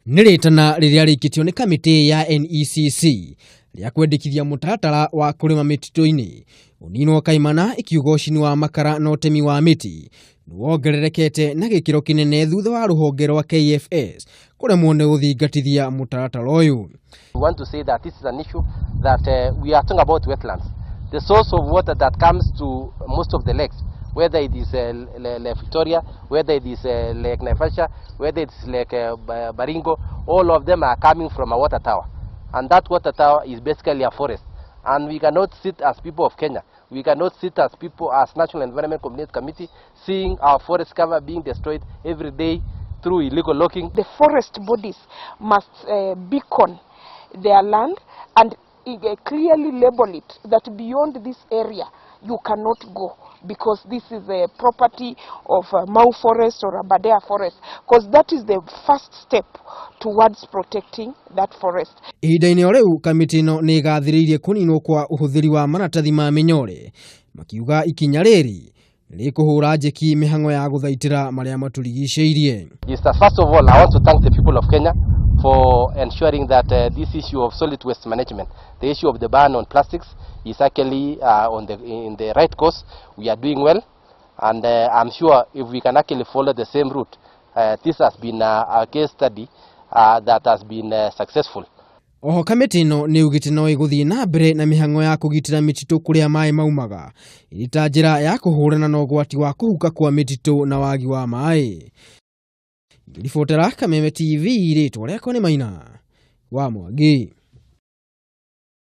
Nĩ rĩtana rĩrĩa rĩikĩtio nĩ kamĩtĩ ya NECC rĩa kwendekithia mũtaratara wa kũrĩma mĩtitũ-inĩ ũninwo kaimana, ikiuga ũcini wa makara na ũtemi wa mĩtĩ nĩ wongererekete na gĩkĩro kĩnene thutha wa rũhonge rwa KFS kũremwo nĩ gũthingatithia mũtaratara ũyũ. We want to say that this is an issue that we are talking about wetlands. The source of water that comes to most of the lakes, whether it is Lake Victoria, whether it is Lake Naivasha, whether it is Lake Baringo, all of them are coming from a water tower. And that water tower is basically a forest. And we cannot sit as people of Kenya, we cannot sit as people, as National Environment Community Committee, seeing our forest cover being destroyed every day through illegal logging. The forest bodies must beacon their land and clearly label it that beyond this area you cannot go because this is a property of Mau Forest or Aberdare Forest, because that is the first step towards protecting that forest. Ihinda-inĩ o rĩu, kamĩtĩ ĩno nĩ ĩgathĩrĩirie kũninwo kwa ũhũthĩri wa maratathi ma mĩnyore, makiuga ikinya rĩrĩ rĩkũhũra njeki mĩhang'o ya gũthaitĩra marĩa matũrigicĩirie. Is that first of all, I want to thank the people of Kenya for ensuring that this issue of solid waste management, the issue of the ban on plastics, is actually in the right course. We are doing well, and I'm sure if we can actually follow the same route, this has been a case study that has been successful. Oho kamĩtĩ ĩno nĩ ugĩte no ĩgũthiĩ na mbere na mĩhang'o ya kũgitĩra mĩtitũ kũrĩa maĩ maumaga ĩrĩ ta njĩra ya kũhũrana na ũgwati wa kũhuka kwa mĩtitũ na wagi wa maĩ. Ngĩribotera Kameme TV, rĩtwa rĩakwa nĩ Maina wa Mwangi.